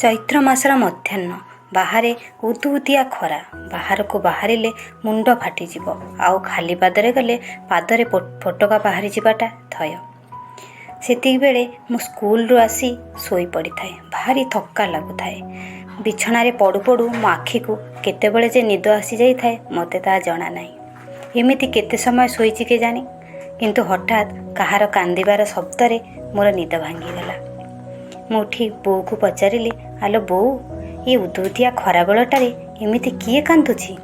ଚୈତ୍ର ମାସର ମଧ୍ୟାହ୍ନ, ବାହାରେ ଉଦୁଉଦିଆ ଖରା। ବାହାରକୁ ବାହାରିଲେ ମୁଣ୍ଡ ଫାଟିଯିବ, ଆଉ ଖାଲି ପାଦରେ ଗଲେ ପାଦରେ ଫୋଟକା ବାହାରି ଯିବାଟା ଥୟ। ସେତିକିବେଳେ ମୁଁ ସ୍କୁଲରୁ ଆସି ଶୋଇପଡ଼ିଥାଏ। ଭାରି ଥକ୍କା ଲାଗୁଥାଏ। ବିଛଣାରେ ପଡ଼ୁ ପଡ଼ୁ ମୋ ଆଖିକୁ କେତେବେଳେ ଯେ ନିଦ ଆସିଯାଇଥାଏ, ମୋତେ ତାହା ଜଣା ନାହିଁ। ଏମିତି କେତେ ସମୟ ଶୋଇଛି କେଜାଣି, କିନ୍ତୁ ହଠାତ୍ କାହାର କାନ୍ଦିବାର ଶବ୍ଦରେ ମୋର ନିଦ ଭାଙ୍ଗିଗଲା। ମୁଁ ଉଠି ବୋଉକୁ ପଚାରିଲି, "ଆଲୋ ବୋଉ, ଏ ଉଦୁଉଦିଆ ଖରାବେଳଟାରେ ଏମିତି କିଏ କାନ୍ଦୁଛି?"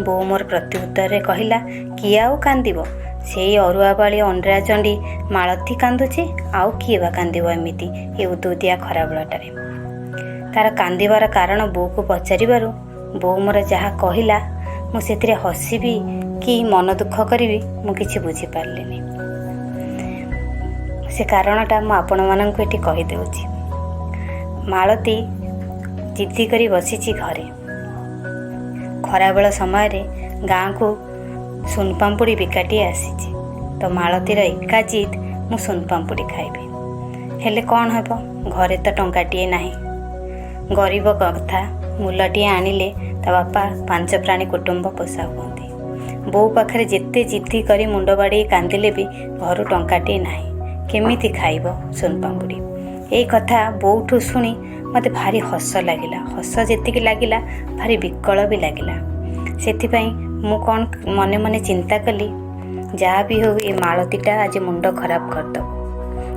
ବୋଉ ମୋର ପ୍ରତ୍ୟୁତ୍ତରରେ କହିଲା, "କିଏ ଆଉ କାନ୍ଦିବ? ସେଇ ଅରୁଆବାଳି ଅଣ୍ଡିରା ଚଣ୍ଡୀ ମାଳତୀ କାନ୍ଦୁଛି। ଆଉ କିଏ ବା କାନ୍ଦିବ ଏମିତି ଏ ଉଦୁଉଦିଆ ଖରାବେଳଟାରେ?" ତାର କାନ୍ଦିବାର କାରଣ ବୋଉକୁ ପଚାରିବାରୁ ବୋଉ ମୋର ଯାହା କହିଲା, ମୁଁ ସେଥିରେ ହସିବି କି ମନ ଦୁଃଖ କରିବି, ମୁଁ କିଛି ବୁଝିପାରିଲିନି। ସେ କାରଣଟା ମୁଁ ଆପଣମାନଙ୍କୁ ଏଠି କହିଦେଉଛି। ମାଳତୀ ଜିଦ୍ଦି କରି ବସିଛି ଘରେ। ଖରାବେଳ ସମୟରେ ଗାଁକୁ ସୁନପାମ୍ପୁଡ଼ି ବିକାଟିଏ ଆସିଛି ତ ମାଳତୀର ଏକା ଜିଦ୍, ମୁଁ ସୁନପାମ୍ପୁଡ଼ି ଖାଇବି। ହେଲେ କ'ଣ ହେବ, ଘରେ ତ ଟଙ୍କାଟିଏ ନାହିଁ। ଗରିବ କଥା, ମୂଲଟିଏ ଆଣିଲେ ତା ବାପା ପାଞ୍ଚ ପ୍ରାଣୀ କୁଟୁମ୍ବ ପୋଷା ହୁଅନ୍ତି। ବୋଉ ପାଖରେ ଯେତେ ଜିଦ୍ଦି କରି ମୁଣ୍ଡ ବାଡ଼େଇ କାନ୍ଦିଲେ ବି ଘରୁ ଟଙ୍କାଟିଏ ନାହିଁ, କେମିତି ଖାଇବ ସୁନପାମ୍ପୁଡ଼ି? ଏଇ କଥା ବୋଉଠୁ ଶୁଣି ମୋତେ ଭାରି ହସ ଲାଗିଲା। ହସ ଯେତିକି ଲାଗିଲା, ଭାରି ବିକଳ ବି ଲାଗିଲା। ସେଥିପାଇଁ ମୁଁ କ'ଣ ମନେ ମନେ ଚିନ୍ତା କଲି, ଯାହା ବି ହେଉ ଏ ମାଳତୀଟା ଆଜି ମୁଣ୍ଡ ଖରାପ କରିଦେବ।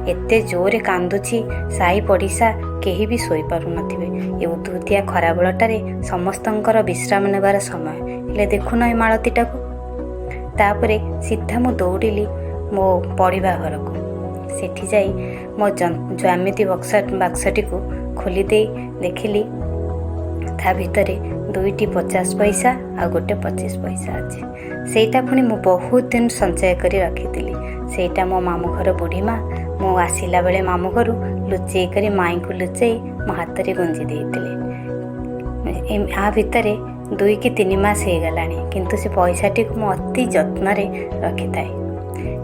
ଏତେ ଜୋରରେ କାନ୍ଦୁଛି, ସାହି ପଡ଼ିଶା କେହି ବି ଶୋଇପାରୁନଥିବେ। ଏ ଉଦୁଉଦିଆ ଖରାବେଳଟାରେ ସମସ୍ତଙ୍କର ବିଶ୍ରାମ ନେବାର ସମୟ, ହେଲେ ଦେଖୁନ ଏ ମାଳତୀଟାକୁ। ତାପରେ ସିଧା ମୁଁ ଦୌଡ଼ିଲି ମୋ ପଢ଼ିବା ଘରକୁ। ସେଠି ଯାଇ ମୋ ଜ୍ୟାମିତି ବାକ୍ସଟିକୁ ଖୋଲି ଦେଇ ଦେଖିଲି, ତା ଭିତରେ ଦୁଇଟି 50 ପଇସା ଆଉ ଗୋଟେ 25 ପଇସା ଅଛି। ସେଇଟା ପୁଣି ମୁଁ ବହୁତ ଦିନ ସଞ୍ଚୟ କରି ରଖିଥିଲି। ସେଇଟା ମୋ ମାମୁଁ ଘର ବୁଢ଼ୀ ମା ମୁଁ ଆସିଲା ବେଳେ ମାମୁଁ ଘରୁ ଲୁଚେଇ କରି, ମାଇଁକୁ ଲୁଚେଇ ମୋ ହାତରେ ଗୁଞ୍ଜି ଦେଇଥିଲେ। ଆ ଭିତରେ 2 କି 3 ମାସ ହେଇଗଲାଣି, କିନ୍ତୁ ସେ ପଇସାଟିକୁ ମୁଁ ଅତି ଯତ୍ନରେ ରଖିଥାଏ।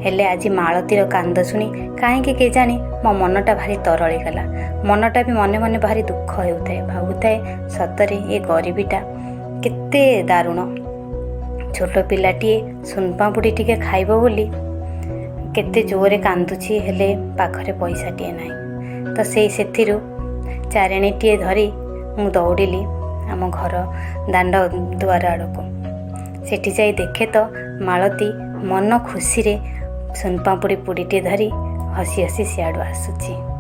ହେଲେ ଆଜି ମାଳତୀର କାନ୍ଦ ଶୁଣି କାହିଁକି କେଜାଣି ମୋ ମନଟା ଭାରି ତରଳିଗଲା। ମନଟା ବି ମନେ ମନେ ଭାରି ଦୁଃଖ ହେଉଥାଏ। ଭାବୁଥାଏ, ସତରେ ଏ ଗରିବୀଟା କେତେ ଦାରୁଣ। ଛୋଟ ପିଲାଟିଏ ସୁନପାମ୍ପୁଡ଼ି ଟିକେ ଖାଇବ ବୋଲି କେତେ ଜୋରରେ କାନ୍ଦୁଛି, ହେଲେ ପାଖରେ ପଇସାଟିଏ ନାହିଁ। ତ ସେଇ ସେଥିରୁ ଚାରିଣୀଟିଏ ଧରି ମୁଁ ଦୌଡ଼ିଲି ଆମ ଘର ଦାଣ୍ଡ ଦୁଆର ଆଡ଼କୁ। ସେଠି ଯାଇ ଦେଖେ ତ ମାଳତୀ ମନ ଖୁସିରେ ସୁନପାମ୍ପୁଡ଼ି ପୁଡ଼ିଟିଏ ଧରି ହସି ହସି ସିଆଡ଼ୁ ଆସୁଛି।